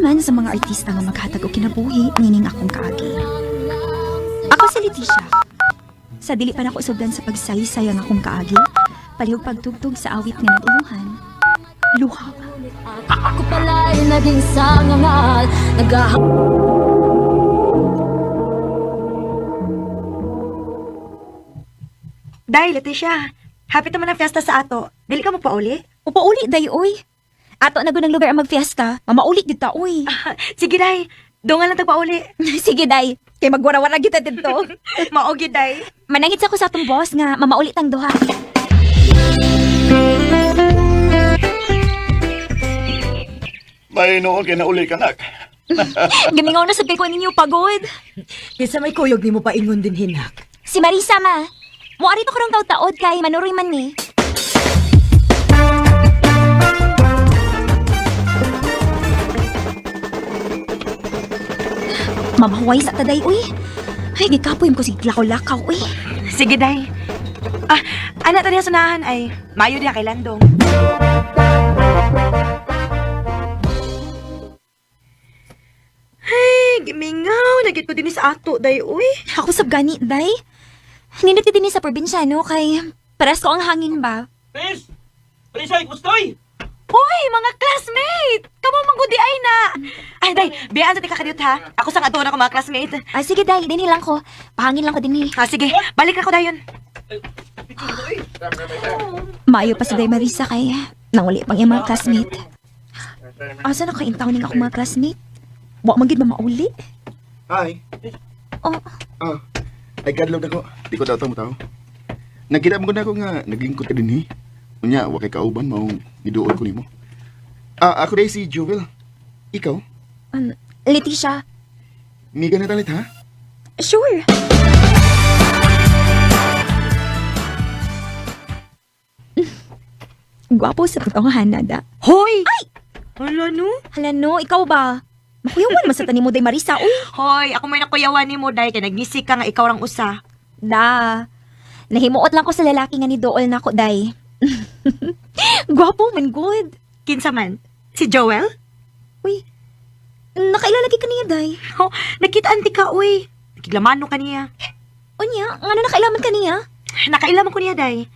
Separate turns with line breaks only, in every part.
man sa mga artista nga maghatag og kinabuhi nining akong kaagi. Ako si Leticia. Sa dili pa nako sugdan sa pagsaysay ang akong kaagi, palihog pagtugtog sa awit nga nag-uluhan. Luha.
Ako pala'y naging sangangal. Naghahanap
Day, Leticia. Happy naman ang fiesta sa ato. Dili ka mo pauli?
Upauli day oy. Ato na gud ang lugar ang magfiesta. Mamauli gid ta oy.
Sige, Day. Dungan lang tagpauli.
Sige day, kay magwara-wara kita didto.
Mao gyud, Day.
Manangit sa ko sa atong boss nga mamauli tang duha.
May noon kay nauli ka, nak.
Gamingaw na sa kay ko ninyo pagod.
Kinsa may kuyog nimo paingon din hinak.
Si Marisa ma. Muari pa karong taud-taod kay manuroy man ni. Mamahuway sa taday uy. Ay, gikapoy ko sig lakaw-lakaw uy.
Sige, Day. Ah, ana ta niya sunahan ay mayo diha kay Landong. Ay, gimingaw. Nagit ko din sa ato, Day, uy.
Ako sab gani, day. Nindot din sa probinsya no kay pares ko ang hangin ba.
Pres! Presay, kustoy!
Uy, mga classmate! Kamo manggudi ay na! Ay, Day, biyaan sa tika kadiyot, ha? Ako sang ato na ko mga classmate.
Ah, sige day, dinhi lang ko. Pahangin lang ko dinhi.
Ah, sige, balik na ko dayon.
Maayo pa sa day Marisa kay nanguli pang iyang mga classmate. Asa na kay intawon ning akong mga classmate? Wa man gid mamauli.
Hi.
Oh,
Ah, ay kadlaw na ko. Di ko daw mo tao. Nakita mo ko na ako nga naglingkod ka din eh. Unya, wa kay kauban maong niduol ko nimo. Ah, ako day si Joel. Ikaw?
Leticia.
Miga na talit ha?
Sure. Gwapo sa totohan, nada.
Hoy! Ay! Hala, no?
Hala no, ikaw ba? Makuyawan man sa tanim mo day Marisa, uy.
Hoy, ako may nakuyawan ni mo, Day, kay nagngisi ka nga ikaw rang usa.
Da. Nahimuot lang ko sa lalaki nga ni Dool na ko, day. Gwapo man good.
Kinsa man? Si Joel?
Uy, nakailalagi ka niya, day.
Oh, nakita anti ka, uy. Nakiglamano ka niya.
Unya, ngano nakailaman ka niya?
Nakailaman ko niya, Day.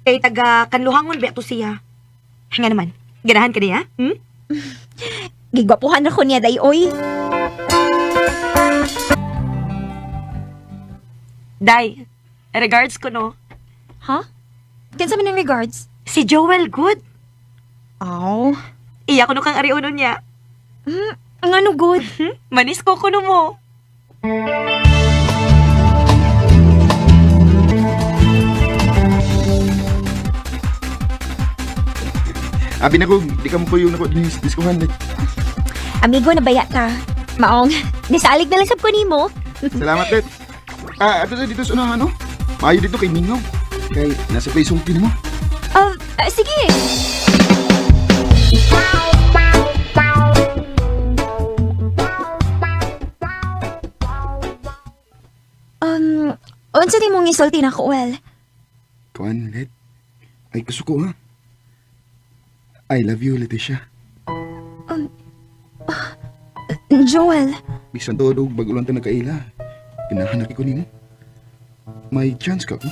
Kay taga kanluhangon ba to siya. Nga naman, ganahan ka niya? Hmm?
Gigwapuhan na ko niya, day, oy.
Day, regards ko no.
Ha? Kinsa man ang regards?
Si Joel, good.
Aw.
Iya ko no kang ariunon niya.
Ngano good?
Manis ko kuno mo.
Abi na ko, di ka mo kuyog na ko din sa diskuhan. Let.
Amigo, nabaya ka. Maong, nisalig na lang sab ko nimo.
Salamat, Let. Ah, ato sa dito sa unahan, no? Maayo dito kay Mingaw. Kay nasa play sulti nimo.
Ah, ah, sige. Unsa di mong isulti na ko, well?
Kuan, Let. Ay, kasuko ha. I love you, Leticia.
Joel,
Bisan todo og bag-o lang ta nagkaila. Ginahanap ko nimo. May chance ka ko.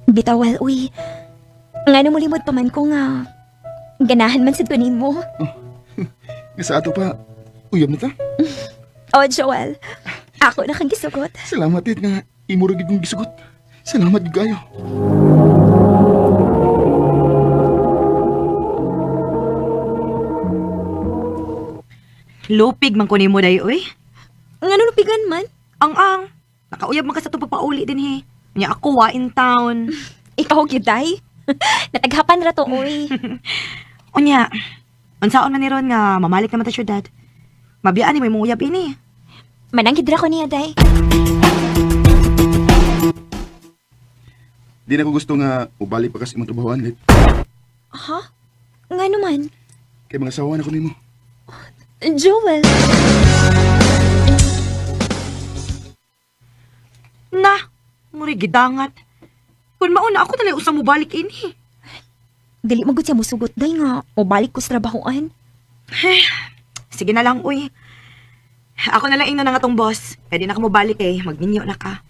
bitawal, uy. Ngano mulimod pa man ko nga ganahan man sad ko nimo.
Nga sa ato pa, uyab na ta.
Oh, Joel, ako na kang gisugot.
Salamat dit nga imo ra gid kong gisugot. Salamat gid kayo.
Lupig man ko nimo, Day, uy.
Ngano lupigan man?
Ang-ang. Nakauyab man ka sa itong pagpauli din, he. Nya ako, wa in town.
Ikaw gyud day. Nataghapan ra to, uy.
Unya, unsaon man ni ron nga mamalik naman ta syudad. Mabiyaan ni may mong uyab ini.
Mananghid ra ko niya, day.
Di na ko gusto nga ubali pa kasi imong trabahoan lit.
Ha? Ngano man?
Kay mga sawa na ko nimo.
Joel.
Na, muri gidangat. Kun mauna ako talay usang mobalik ini.
Dili magud siya musugot day nga. Mobalik ko sa trabahoan.
Sige na lang, uy. Ako na lang ingnon na nga tong boss. Pwede na ka mobalik eh. Magminyo na ka.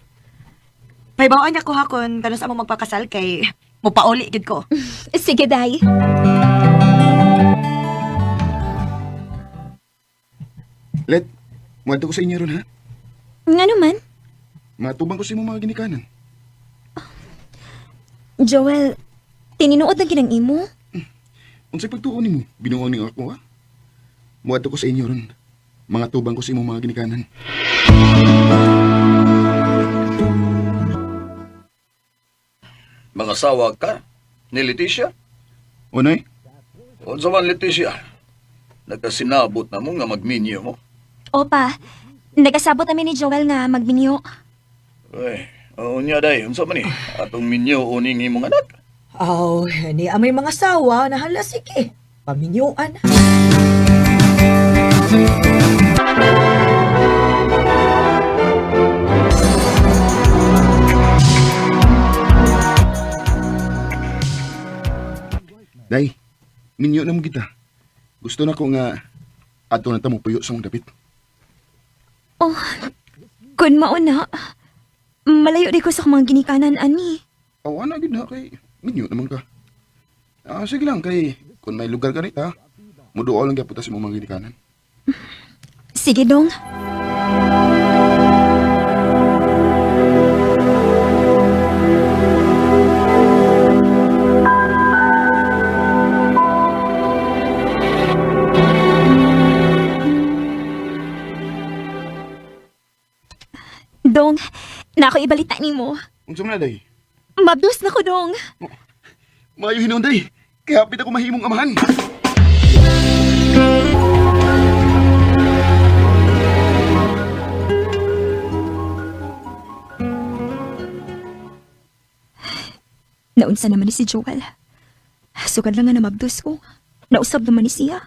Paibawaan niya ko ha kung kano sa mo magpakasal kay mupauli gid ko.
Sige, day.
Let, muadto ko sa inyo ron ha.
Nga naman,
Matubang ko sa imong mga ginikanan.
Joel, tininuod na ginang imo.
Unsay pagtuon nimo? Binuang ning ako ha. Muadto ko sa inyo ron. Mga tubang ko sa imong mga ginikanan.
Mga sawa ka ni Leticia?
Unoy,
Unsa man Leticia? Nagkasinabot na mo nga magminyo mo.
Opa, nag-asabot namin ni Joel nga magminyo.
Uy, oo niya day, unsa man ni? Atong minyo uning imong anak.
Aw, ni amay mga sawa na hala sige. Paminyuan.
Day, minyo na mo kita. Gusto na ko nga adto na ta mo puyo sa mong dapit.
Oh, kun mauna, malayo di ko sa akong mga ginikanan, ani.
Aw, ana gid na kay minyo naman ka. Ah, sige lang kay kung may lugar ka rita, muduol lang gyapon ta sa imong mga ginikanan.
Sige, dong. Dong, na ako ibalita nimo.
Unsa man na day?
Mabdos na ko, dong.
Maayo hinuon day. Kay hapit ako mahimong amahan.
Naunsa naman ni si Joel. Sugad lang nga namabdos ko. Nausab naman ni siya.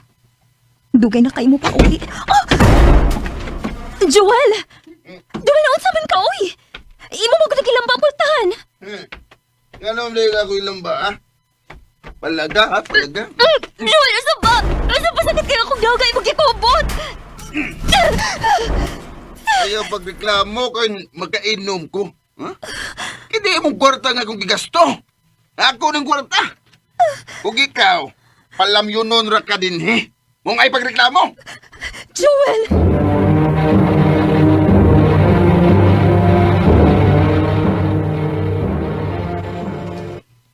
Dugay na kayo mo pa uwi. Oh! Joel! Joel, naunsa man ka, uy! Imo mo ko nagilamba ang pultahan.
Ngano man ako ilamba ha? Palaga ha, palaga.
Joel, asa ba? Asa ba sakit kayo akong gagay mo gikubot?
Ayaw pagreklamo kay magkainom ko. Ha? Hindi imong kwarta nga kung gigasto. Ako ng kwarta. Kung ikaw, palamyunon ra ka din he. Mong ay pagreklamo.
Joel!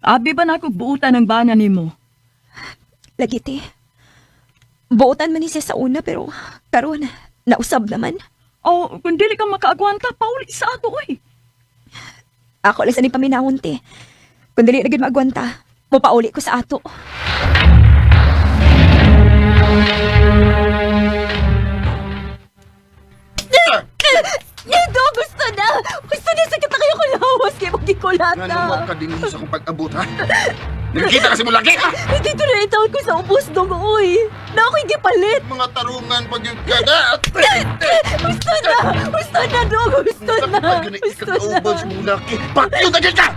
Abi ba na akong buutan ng bana nimo?
Lagi, te. Buotan man ni siya sa una pero karon nausab naman.
O kung dili ka makaagwanta, pauli sa ato oy.
Ako lang sa ni paminawon, te. Kung dili na gid maagwanta, mopauli ko sa ato. Nito, gusto na! Gusto na! Sakit na kayo kulawas kay magikulata.
Nga nung ka din sa akong pag-abot ha? Nakikita kasi mo lagi ha?
Dito na itawad ko sa ubos dong, uy. Na ako'y gipalit.
Mga tarungan pag yung kada.
Gusto na! Gusto na, dong! Gusto na! Gusto na!
Ikakauban sa mong laki. Patyo na ka!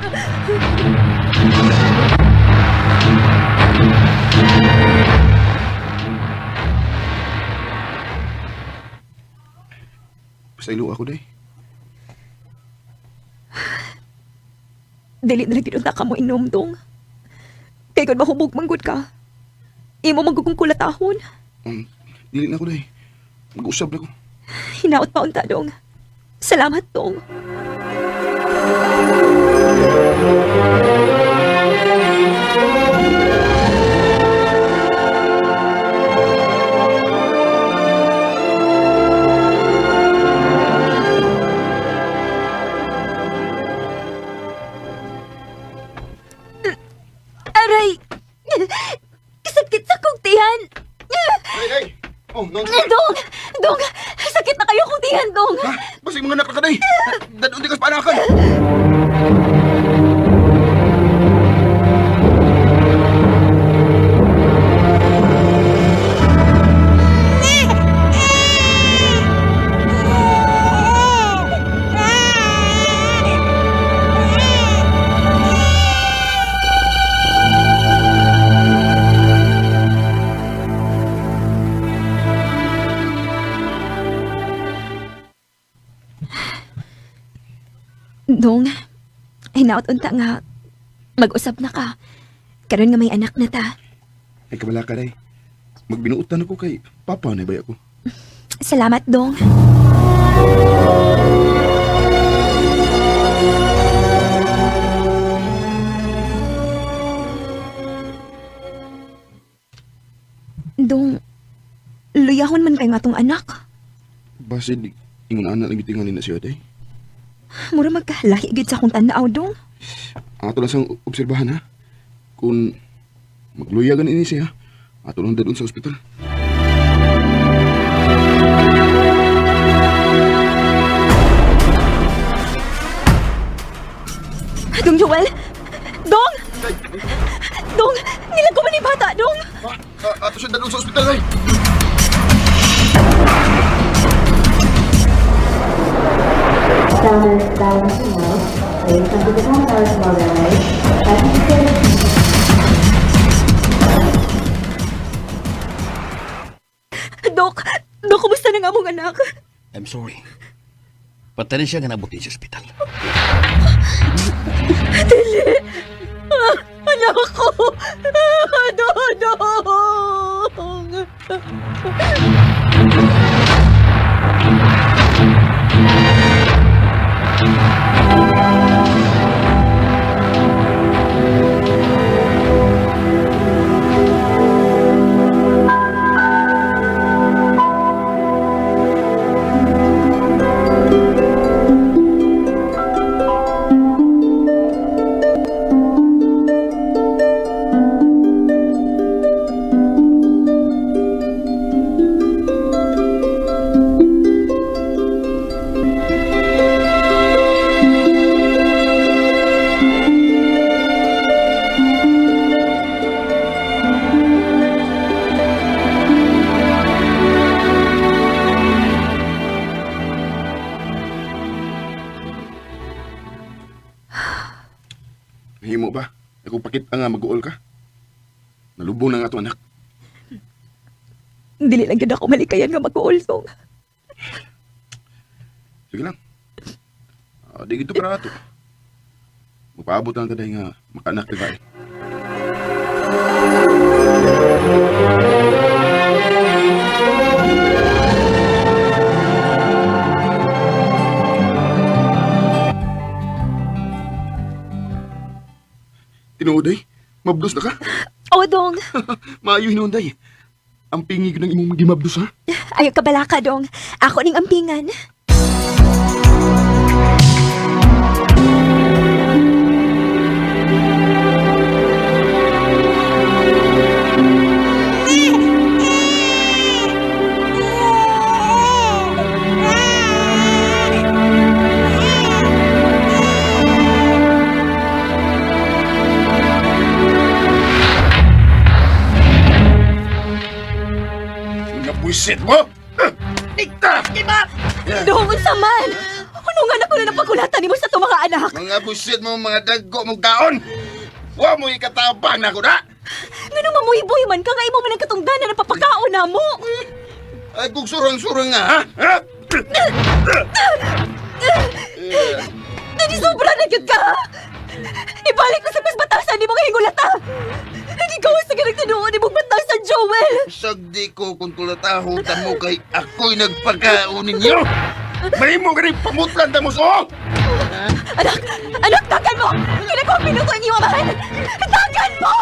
Pasaylo ako day.
Dili na lang ginunta ka mo inom, dong. Kay kung mahubog manggod ka, imo magugong kulatahon.
Dili na ako day. Mag-usab na ko.
Hinaot pa unta, dong. Salamat, dong. Aray! Sakit sa kong tiyan!
Ay, ay! Oh, non.
Dong! Dong! Sakit na kayo kong tiyan, Dong!
Ha? Basig mga anak na ka day. Dadun di ka sa paanakan.
Dong, hinaot unta nga mag-usab na ka. Karon nga may anak na ta.
Ay kabala ka day. Magbinuotan ako kay papa na ba ako.
Salamat, Dong. Dong, luyahon man kay nga tong anak.
Basin ingon ana lang gitingali na siya day.
Mura magkalahi gid sa akong tan-aw, Dong.
Ang ato lang siyang obserbahan ha. Kung magluya ganin ini siya, ato lang dadun sa ospital.
Dong Joel! Dong! Dong! Nilago man ni bata, Dong!
Ha? Ato siya dadun sa ospital day.
Dok! Dok, kumusta na nga mong anak?
I'm sorry. Patay na siya nga nabuti sa ospital.
Dili! Ah, anak ko! Ah, Dodong!
Himo ba? Ako pakit nga mag-uol ka. Nalubong na nga ato anak.
Dili lang gid ako malikayan nga mag-uol, Dong.
Sige lang. Ah, di gito para ato. Magpaabot lang taday nga makaanak ka eh. Tinuod ay, mabdos na ka.
Oh, Dong!
Maayo hinuon day. Ang pingi ko ng imong gimabdos ha.
Ayaw kabalaka, Dong. Ako ning ampingan.
Nga buisit mo! Ikta!
Dong, unsa man! Hunungan ako na napakulatan nimo sa itong mga anak.
Mga buisit mo, mga daggo mong taon! Wa mo ikatabang na ko na!
Ngano mamuyboy man ka nga imo man ang katungdanan na papakaon na mo.
Ay, kung surang-surang nga, ha? Ha?
Dali sobra na gyud ka. Ibalik ko sa mas batasan nimo nga hingulata. Hindi ko sa ganang tinuod imong batasan, Joel.
Sagdi ko kung tulatahutan mo kay ako'y nagpagkaon ninyo! Mahimo ka rin pamutlan ta mo so!
Anak, anak, tagan mo! Kina ko ang pinuto ang iyong amahan! Tagan mo!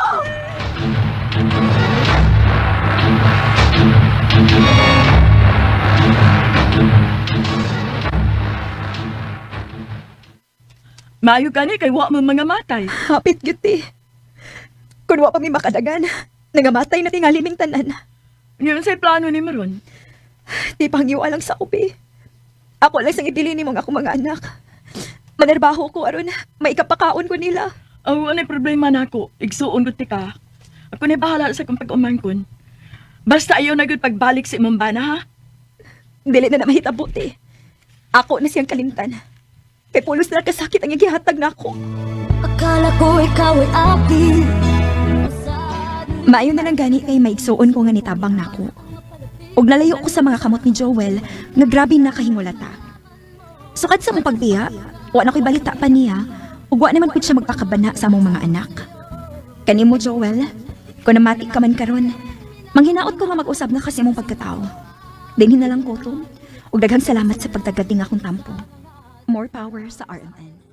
Maayo gani kay wa man mga matay.
Hapit gyud ti. Kun wa pa mi makadagan, nangamatay na tingali ming tanan.
Ngayon sa'y plano ni Maron.
Di pangyo lang sa ubi. Ako lang sang ibili nimo ang akong mga anak. Manarbaho ko aron, maikapakaon ko nila.
Ang anay problema nako, igsuon ko ti ka. Ako na bahala sa kong pag-umangkon. Basta ayaw na gyud pagbalik sa imong bana ha.
Dili na na mahitabo ti. Ako na siyang kalimtan. Kay pulos na kasakit ang gihatag nako.
Akala ko ikaw ay akin.
Maayo na lang gani kay maigsuon ko nga nitabang nako. Ug nalayo ko sa mga kamot ni Joel nga grabe na kahingulata. Sukad sa among pagbiya, wa na ko'y balita pa niya, ug wa naman pud siya magpakabana sa among mga anak. Kanimo Joel, kung namati ka man karon, manghinaot ko nga mag-usab na kasi imong pagkatao. Dinhi na lang ko to, ug daghang salamat sa pagtagad ning akong tampo. More power sa RMN.